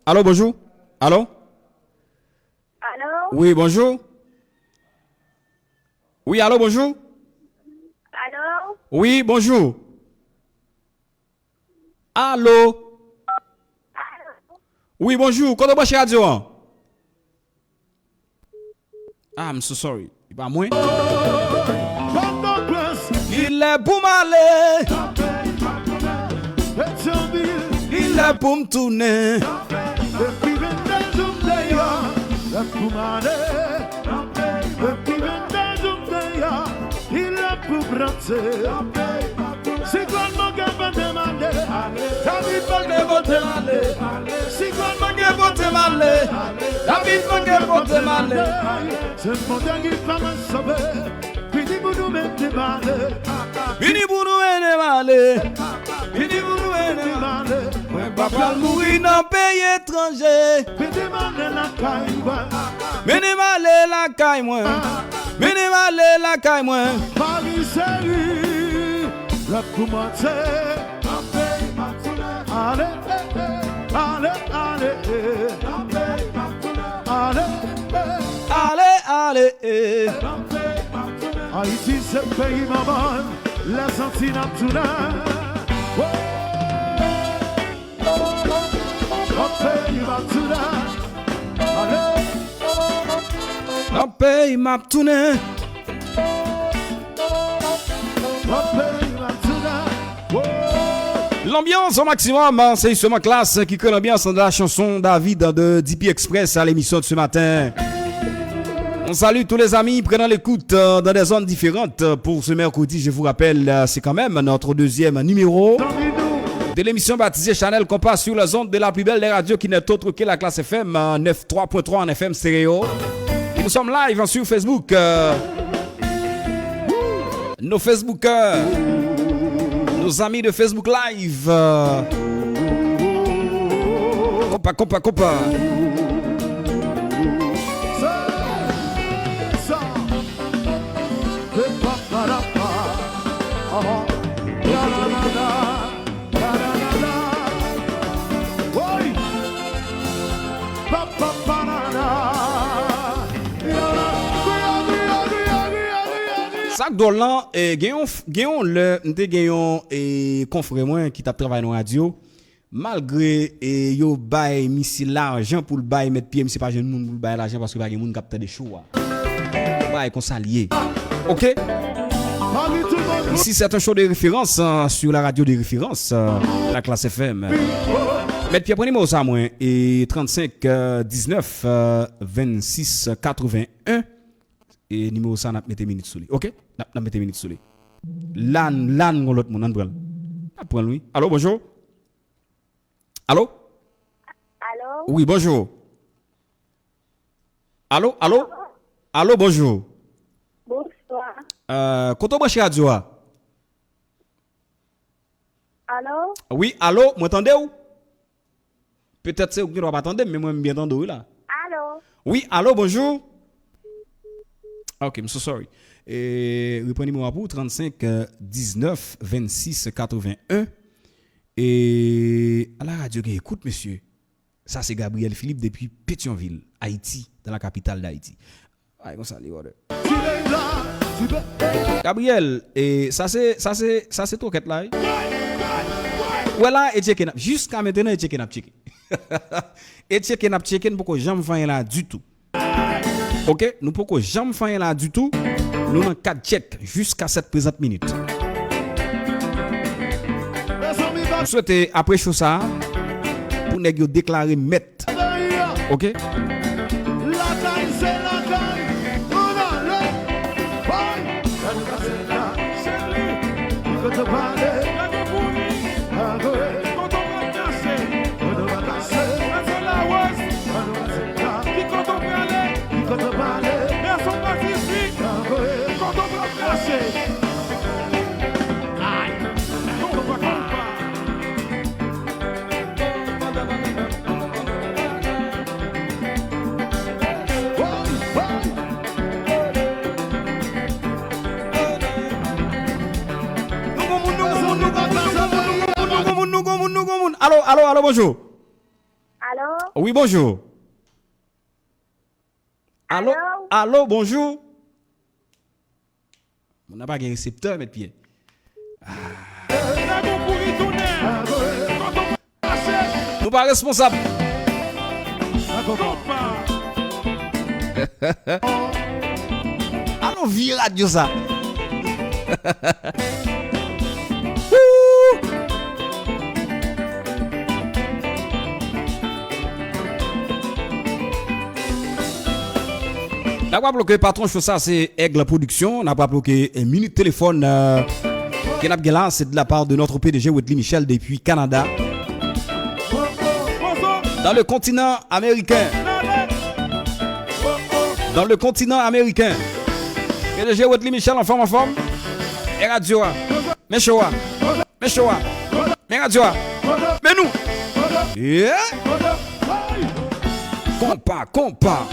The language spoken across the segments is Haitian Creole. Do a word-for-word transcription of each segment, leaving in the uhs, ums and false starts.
Alo, bonjou. Alo? Alo? Wi, bonjou. Wi, alo, bonjou. Alo? Wi, bonjou. Alo? Wi, bonjou. Kote w branche radyo an? Ah, I'm so sorry. E pa mwen. Kilè pou m ale? Kilè pou m tounen? Depi vennde jou m deyò, lè pou m ale. Depi vennde jou m deyò, kilè pou m rantre? Siklòn mande pote m ale. David mande pote m ale. Siklòn mande pote m ale. David mande pote m ale. Se Bondye ki fè mwen sove. Vini pou nou mennen m ale. Vini pou nou mennen m ale. Vini pou nou mennen m ale. Mwen pa pral mouri nan peyi etranje. Mennen m ale lakay mwen. Mennen m ale lakay mwen. Mennen m ale lakay mwen. Mari cheri, lè pou manje. Ale, ale, ale. Ale, ale. Ale, ale. Ayiti se peyi manman, Lèzanti n ap tounen. Oh! Nan peyi m ap tounen. Ale. Nan peyi m ap tounen. Nan peyi m ap tounen. L'ambiance au maximum, hein, c'est justement Klass qui crée l'ambiance de la chanson David de D P Express à l'émission de ce matin. On salue tous les amis prenant l'écoute euh, dans des zones différentes euh, pour ce mercredi. Je vous rappelle, euh, c'est quand même notre deuxième numéro de l'émission baptisée Chanel Compas sur les ondes de la plus belle des radios qui n'est autre que la Klass F M, euh, neuf trois point trois en F M stéréo. Et nous sommes live hein, sur Facebook. Euh, nos Facebookers, nos amis de Facebook Live. Euh, compas, compas, compas. Sa k dwòl lan, eh, gen yon, gen yon lè, m te gen yon eh, konfrè mwen ki t ap travay nan radyo. Malgre eh, yo bay misye lajan pou l bay mèt pye, misye pa jwenn moun pou l bay lajan paske pa gen moun k ap tande show a. Bagay konsa l ye. Ok? Ici, c'est un show de référence euh, sur la radio de référence, euh, la Klass F M. Mèt pye pran nimewo sa mwen, e trannsenk diznèf vennsis katreven en. E nimewo sa, n ap mete minit sou li. Ok? N ap, n ap mete minit sou li. La, la, n gon lòt moun, ann pran l. N ap pran l, wi. Alo, bonjou. Alo? Alo? Wi, bonjou. Alo, alo? Alo, bonjou. Bonswa. Euh, kote w branche radyo a? Alo? Wi, alo, mwen tande w? Petèt se ou ki gen dwa pa tande m, men mwen m byen tande w wi la. Alo? Wi, alo, bonjou. Ok, I'm so sorry. E, repran nimewo a pou ou, trannsenk diznèf vennsis katreven en. E, ala radyo gen ekout, mesye. Sa se Gabriel Philippe depi Petyonvil, Ayiti, dans la capitale d'Haïti. Ay, konsa li, brother. Gabriel, e, sa se, sa se, sa se twokèt la, wi. Ou wè la, e tcheke n ap, jiska mentenan, e tcheke n ap tcheke. E tcheke n ap tcheke, n poko janm fè anyen la ditou. Ok, nou poko janm fè anyen la ditou. Nou nan kad tchèk jiska sèt prezant minit. M swete apre show sa, pou nèg yo deklare mèt. Ok? Lakay se lakay, ann ale. Hey! Gade sa se la, se li. Ki kote w prale? Gade pou li. Ki kote w pral kase? Kote w pral kase? Gade sa la, Wes. Ki kote w prale? Ki kote w prale? Gason pa sisi. Ki kote w pral kase? Ay! Konpa, konpa. Nou gon moun, nou gon moun, nou gon moun, nou gon moun, nou gon moun, nou gon moun, nou gon moun. Alo, alo, alo, bonjou. Alo? Wi, bonjou. Alo? Alo? Alo, bonjou. Moun nan pa gen reseptè, mèt Pyè. Nou pa responsab. Alon vye radyo sa. Woo! N ap raple ke patwon cho sa se Aigle Production. N ap raple ke, eh, minit telefòn, euh, ke n ap gen la, se de la part de notre P D G Wedly Michel depuis Canada. Dans le continent américain. Dans le continent américain. P D G Wedly Michel anfòm, anfòm. E radyo a. Men cho a. Men cho a. Men radyo a. Men nou. Yeah. Konpa, konpa.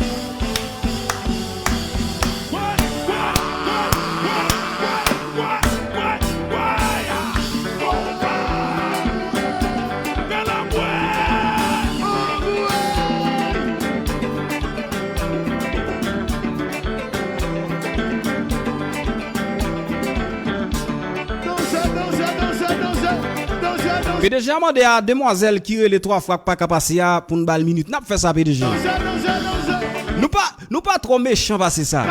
P D G a mande a demwazèl ki rele twa fwa k pa ka pase a pou n ba l minit. N ap fè sa, P D G. Nou pa, nou pa twò mechan pase sa.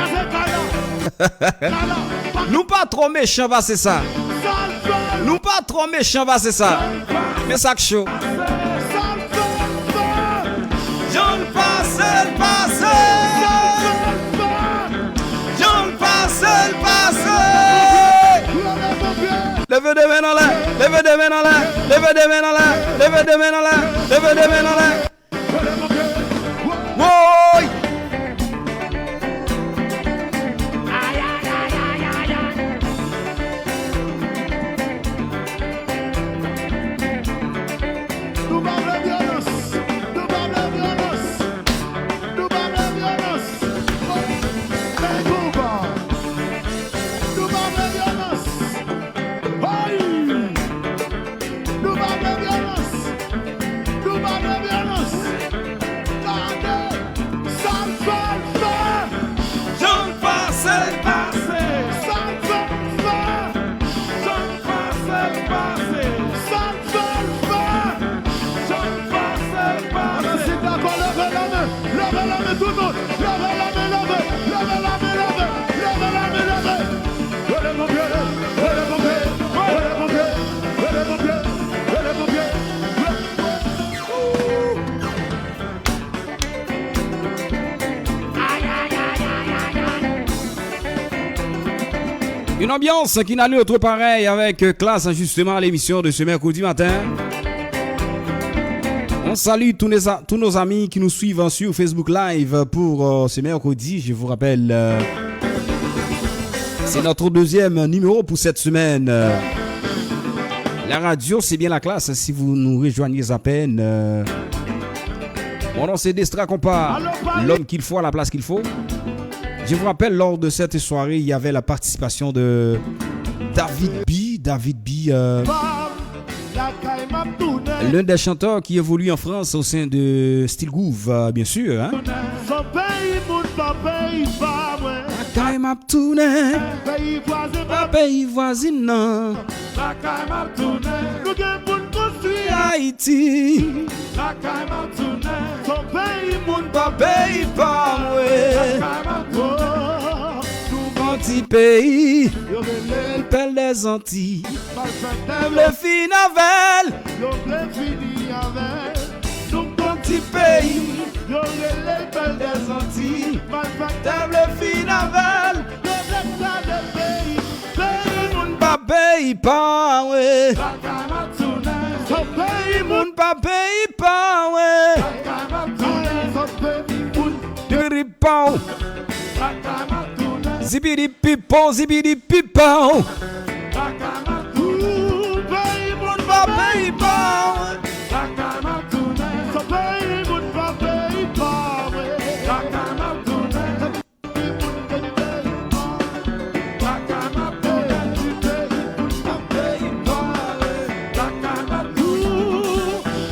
Nou pa twò mechan pase sa. Nou pa twò mechan pase sa. Men sa k cho. Jan l pase, l pase. Jan l pase, l pase. Leve de men anlè, leve de men anlè, leve de men anlè, leve de men anlè, leve de men anlè. Woy! Nou pa vle vyolans! Nou pa vle vyolans! Nou pa vle vyolans! Men konpa! Nou pa vle vyolans! Hey! Nou pa vle vyolans! Nou pa vle vyolans! Gade! Sa l fè, l fè! Jan l pase, l pase! Sa l fè, l fè! Jan l pase, l pase! Sa l fè, l fè! Jan l pase, l pase! Alò, si w dakò, leve la men! Leve la men, tout moun! Leve la men, leve! Leve la men, leve! Leve la men, leve! Rele ponpye! Rele ponpye! Rele ponpye! Rele ponpye! Rele ponpye! Une ambiance qui n'a nulle autre pareille avec, euh, Classe, justement, l'émission de ce mercredi matin. On salue tous nos a-, tous nos amis qui nous suivent sur Facebook Live pour, euh, ce mercredi. Je vous rappelle, euh, c'est notre deuxième numéro pour cette semaine. Euh, la radio, c'est bien la classe. Si vous nous rejoignez à peine, euh, mon nom c'est Destra Compas, l'homme qu'il faut à la place qu'il faut. Je vous rappelle, lors de cette soirée, il y avait la participation de David B. David B, euh, l'un des chanteurs qui évolue en France au sein de Style Groove, euh, bien sûr, hein. Son peyi moun pa peyi pa mwen. Lakay m ap tounen. Peyi vwazen pa peyi vwazin nan. Lakay m ap tounen. Nou gen pou n konstwi Ayiti. Lakay m ap tounen. Son peyi moun pa peyi pa mwen. Lakay m ap tounen. Nou gon ti peyi. Yo rele l pèl dèzanti. Malfektè vle fin avè l. Yo vle fini avè l. Nou gon ti peyi. Yo rele l pèl dèzanti. Malfektè vle fin avè l. Yo vle kraze peyi. Peyi moun pa peyi pa mwen. Lakay m ap tounen. Peyi moun pa peyi pa mwen. Lakay m ap tounen. Peyi moun. Pipiripaw. Lakay m ap tounen. Zibidi pipo, zibidi pipaw. Peyi moun pa peyi pa mwen.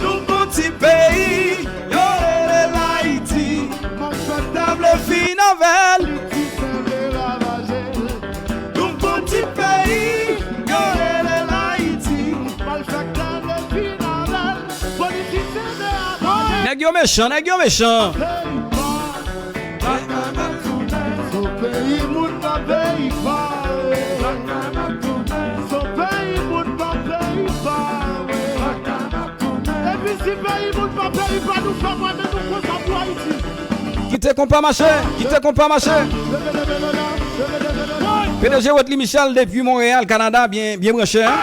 Nou bon ti peyi, yo. Mechan, nèg yo mechan. Peyi pa, se peyi moun pa peyi pa. Se peyi moun pa peyi pa. Epi si peyi moun pa peyi pa, nou fè mwen men nou konsa pou Ayiti. Kite konpa mache, kite konpa mache. P D G Wetly Michel depi Monreyal, Kanada, byen, byen branche, hein?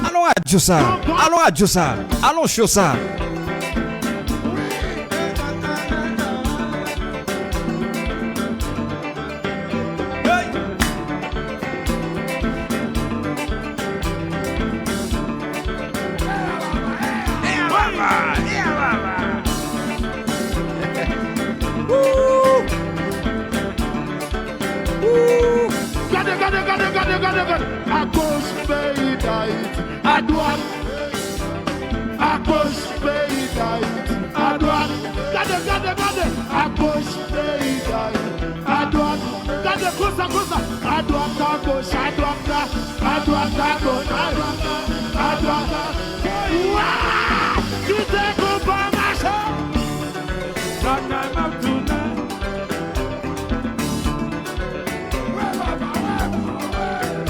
Alon radyo sa, alon radyo sa, alon show sa. Gade, gade, gade, gade, gade, gade. Agoch peyi Dayiti, adwat. Agoch peyi Dayiti, adwat. Gade, gade, gade. Agoch peyi Dayiti, adwat. Gade konsa, konsa. Adwat, agoch, adwat, a, adwat, agoch, adwat, a, adwat, a. Wa! Kite konpa mache. Lakay m ap tounen.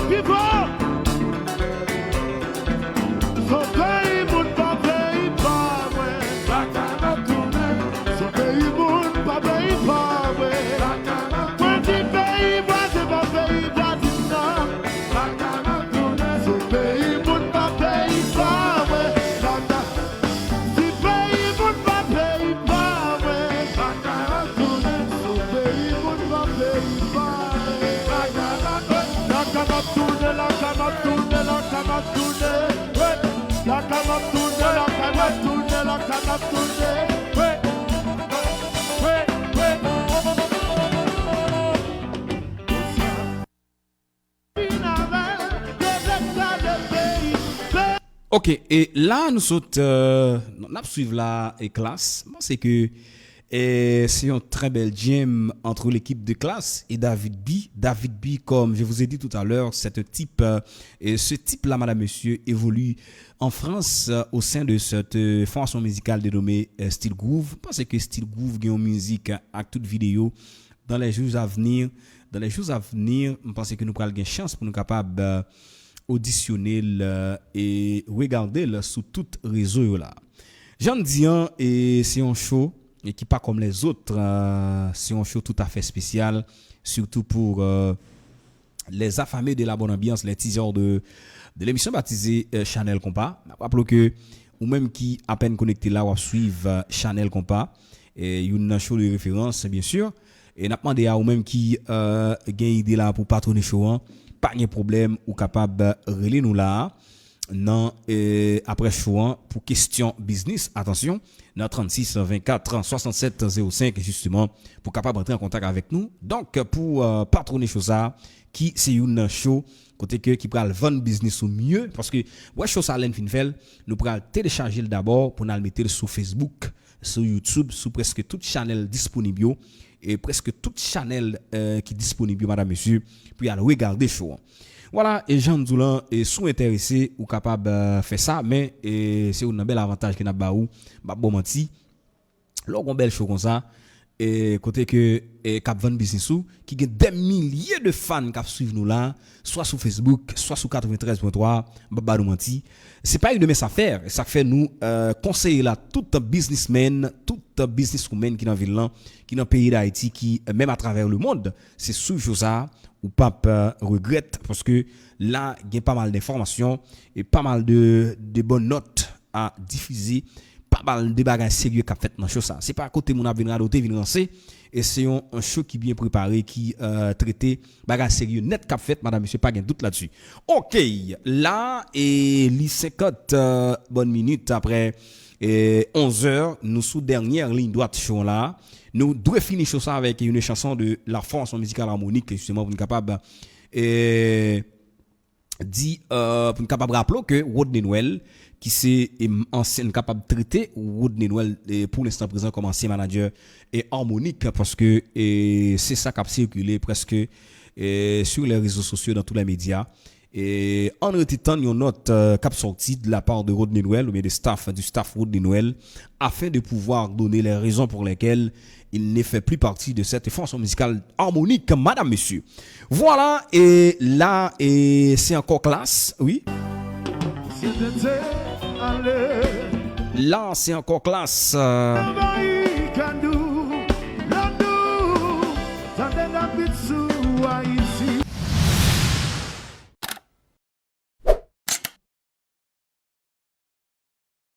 Pi fò! Se peyi moun pa peyi pa mwen. Lakay m ap tounen. Se peyi moun pa peyi pa mwen. Mwen di peyi vwazen pa peyi vwazen nan. Se peyi moun pa peyi pa mwen. Si peyi moun pa peyi pa mwen. Se peyi moun pa peyi pa mwen. Lakay m ap tounen, lakay m ap tounen, lakay m ap tounen. Lakay m ap tounen, lakay m ap tounen, lakay m ap tounen. Ok, e la nou sot, euh, n ap swiv la e Klass. M panse ke e se yon trè bèl jam entre l'équipe de Klass et David B. David B, comme je vous ai dit tout à l'heure, c'est un type, euh, et ce type-là, madame, monsieur, évolue en France, euh, au sein de cette euh, formation musicale dénommée euh, Style Groove. M panse ke Style Groove gen yon mizik ak tout videyo dans les jours à venir. Dans les jours à venir, m panse ke nou pral gen chans pou nou kapab euh, odisyone l euh, e regade l sou tout rezo yo la. Jan n di an, e se yon show e ki pa kòm lèzòt, euh, se yon show toutafè espesyal, surtout pour euh, les affamés de la bonne ambiance, les teasers de, de l'émission baptisée euh, Chanèl Konpa. N ap raple w ke ou menm ki apèn konekte la, w ap swiv euh, Chanèl Konpa, e youn nan show de référence, bien sûr. E n ap mande a ou menm ki euh, gen ide la pou patwone show an, pa gen pwoblèm, ou kapab euh, rele nou la a nan e, apre show an pou kesyon biznis, atansyon, nan trannsis vennkat swasannsèt zewo senk, jisteman, pou kapab antre an kontak avèk nou. Donk, pou euh, patwone show sa a, ki se youn nan show kote ke ki pral vann biznis ou mye, paske wè show sa a lè n fin fè l, nou pral telechaje l dabò pou n al mete l sou Facebook, sou YouTube, sou prèske tout chanèl disponib yo, e prèske tout chanèl euh, ki disponib yo, madam, mesye, pou y al regade show an. Vwala, e jan m di w lan, e si w enterese, ou kapab euh, fè sa, men e se youn nan bèl avantaj ke n ap ba ou, m p ap ba w manti. Lè w gon bèl show konsa, e kote ke e k ap vann biznis ou, ki gen dè milye de fan k ap swiv nou la, swa sou Facebook, swa sou katreventrèz pwen twa, m p ap ba nou manti. Se pa une mince affaire, e sa k fè nou euh, konseye la tout biznismenn, tout bizniswomenn ki nan vil lan, ki nan peyi Dayiti, ki euh, menm atravè lemonn, se swiv show sa a, ou p ap euh, regrèt, paske la gen pa mal denfòmasyon e pa mal de, de bòn nòt a difize, pa mal de bagay serye k ap fèt nan show sa. Se pa kote moun ap vin radote, vin ranse, e se yon, yon show ki byen prepare, ki euh, trete bagay serye nèt k ap fèt, madam, mesye, pa gen dout ladsi. Ok, la, e li senkant euh, bòn minit apre e onz è, nou sou dènyè liy dwat show la. Nou dwe fini show sa avèk yon chanson de la formation musicale harmonique, jisteman, pou n kapab e, di, euh, pou n kapab raple w ke Rodney Noël, ki se e, ansyen, n kapab trete Rodney Noël e, pou lenstan prezan kòm ansyen manadjè e, Harmonik, paske e, se sa k ap sikile prèske e, sur les réseaux sociaux, dans tous les médias. E ann rete tann yon nòt euh, k ap sòti de la part de Rodney Noël ou bien de staff du staff Rodney Noël afin de pouvoir donner les raisons pour lesquelles il ne fait plus partie de cette formation musicale harmonique, madame, monsieur. Voilà, e la, e se ankò klas, wi. La, se ankò klas. euh,